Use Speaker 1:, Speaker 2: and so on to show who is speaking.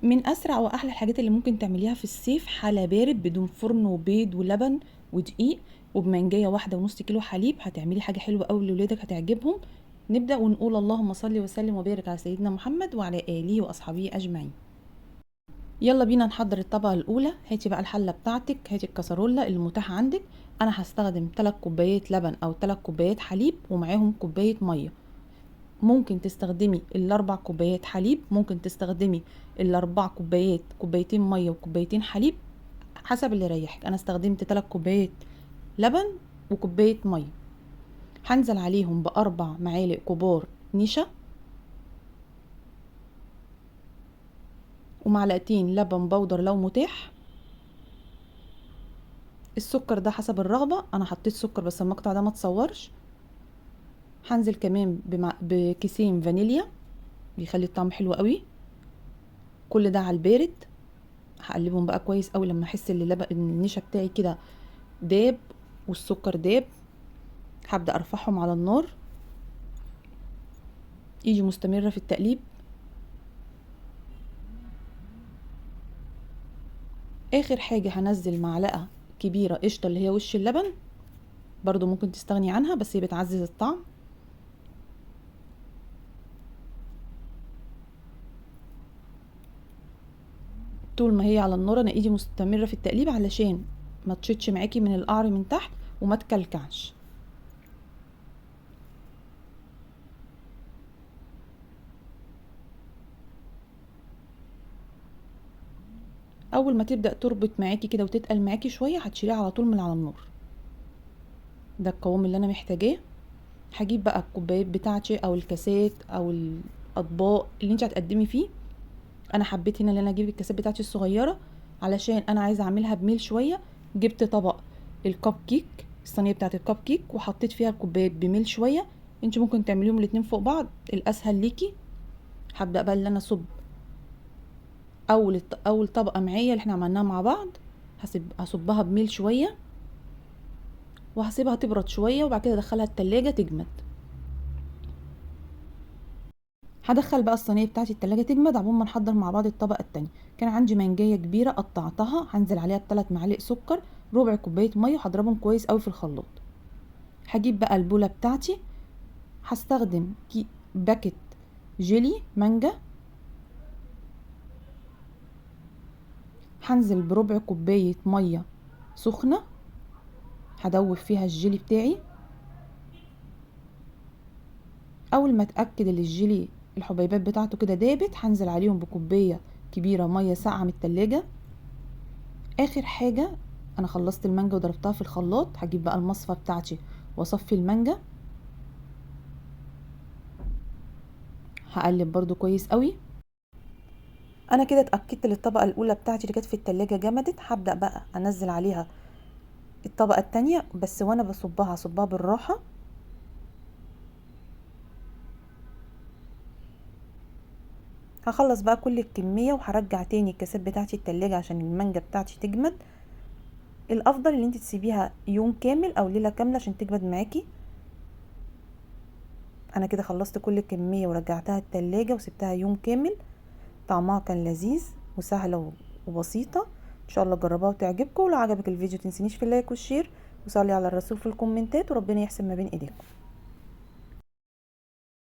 Speaker 1: من اسرع واحلى الحاجات اللي ممكن تعمليها في الصيف حلا بارد بدون فرن وبيض ولبن ودقيق وبمنجايه واحدة ونص كيلو حليب. هتعملي حاجة حلوة قوي لولادك هتعجبهم. نبدا ونقول اللهم صل وسلم وبارك على سيدنا محمد وعلى اله واصحابه اجمعين. يلا بينا نحضر الطبقة الاولى. هاتي بقى الحلة بتاعتك، هاتي الكسرولة اللي متاحة عندك. انا هستخدم 3 كوبايات لبن او 3 كوبايات حليب ومعاهم كوباية مية. ممكن تستخدمي الاربع كوبايات حليب، ممكن تستخدمي الاربع كوبايات كوبايتين مية وكوبايتين حليب، حسب اللي يريحك. انا استخدمت 3 كوبايات لبن وكوبايه مية. هنزل عليهم ب4 معالق كبار نشا ومعلقتين لبن بودر لو متاح. السكر ده حسب الرغبة، انا حطيت سكر بس المقطع ده ما اتصورش. هنزل كمان بكيسين فانيليا بيخلي الطعم حلو قوي. كل ده على البارد. هقلبهم بقى كويس قوي لما احس ان النشا بتاعي كده داب والسكر داب. هبدا ارفعهم على النار، ايدي مستمرة في التقليب. اخر حاجة هنزل معلقه كبيرة قشطه اللي هي وش اللبن، برضو ممكن تستغني عنها بس هي بتعزز الطعم. طول ما هي على النار انا ايدي مستمرة في التقليب علشان ما تشتش معاكي من القعر من تحت وما تكلكعش. اول ما تبدا تربط معاكي كده وتتقل معاكي شوية هتشيليها على طول من على النار. ده القوام اللي انا محتاجاه. هجيب بقى الكوبايات بتاعتي او الكاسات او الاطباق اللي انت هتقدمي فيه. انا حبيت هنا ان انا اجيب الكاسات بتاعتي الصغيرة علشان انا عايزه اعملها بميل شوية. جبت طبق الكب كيك، الصينية بتاعت الكب كيك، وحطيت فيها الكوبايات بميل شوية. انت ممكن تعمليهم الاتنين فوق بعض، الاسهل ليكي. هبدا بقى ان انا اصب اول طبقه معايا اللي احنا عملناها مع بعض. هصبها بميل شوية وهسيبها تبرد شوية وبعد كده ادخلها التلاجة تجمد. هدخل بقى الصينية بتاعتي التلاجة تجمد عقبال ما نحضر مع بعض الطبقة التانية. كان عندي منجايه كبيرة قطعتها، هنزل عليها ب3 معالق سكر، ربع كوباية مية، وهضربهم كويس قوي في الخلاط. هجيب بقى البوله بتاعتي، هستخدم باكت جيلي مانجا. هنزل بربع كوباية مية سخنة هدوب فيها الجيلي بتاعي. اول ما اتاكد ان الجيلي الحبيبات بتاعته كده دابت هنزل عليهم بكوبايه كبيرة مية ساقعه من التلاجة. اخر حاجة انا خلصت المانجا وضربتها في الخلاط. هجيب بقى المصفى بتاعتي واصفي المانجا. هقلب برضو كويس قوي. انا كده اتاكدت ان الطبقة الاولى بتاعتي اللي كانت في التلاجة جمدت. هبدا بقى انزل عليها الطبقة التانية، بس وانا بصبها هصبها بالراحة. هخلص بقى كل الكمية وهرجع تاني الكاسات بتاعتي التلاجة عشان المانجا بتاعتي تجمد. الافضل ان انت تسيبيها يوم كامل او ليلة كاملة عشان تجمد معاكي. انا كده خلصت كل الكمية ورجعتها التلاجة وسبتها يوم كامل. طعمها كان لذيذ وسهلة وبسيطة. ان شاء الله جربوها وتعجبكم. ولو عجبك الفيديو تنسينيش في ال like وال share، وصلي على الرسول في الكومنتات، وربنا يحسن ما بين ايديكم.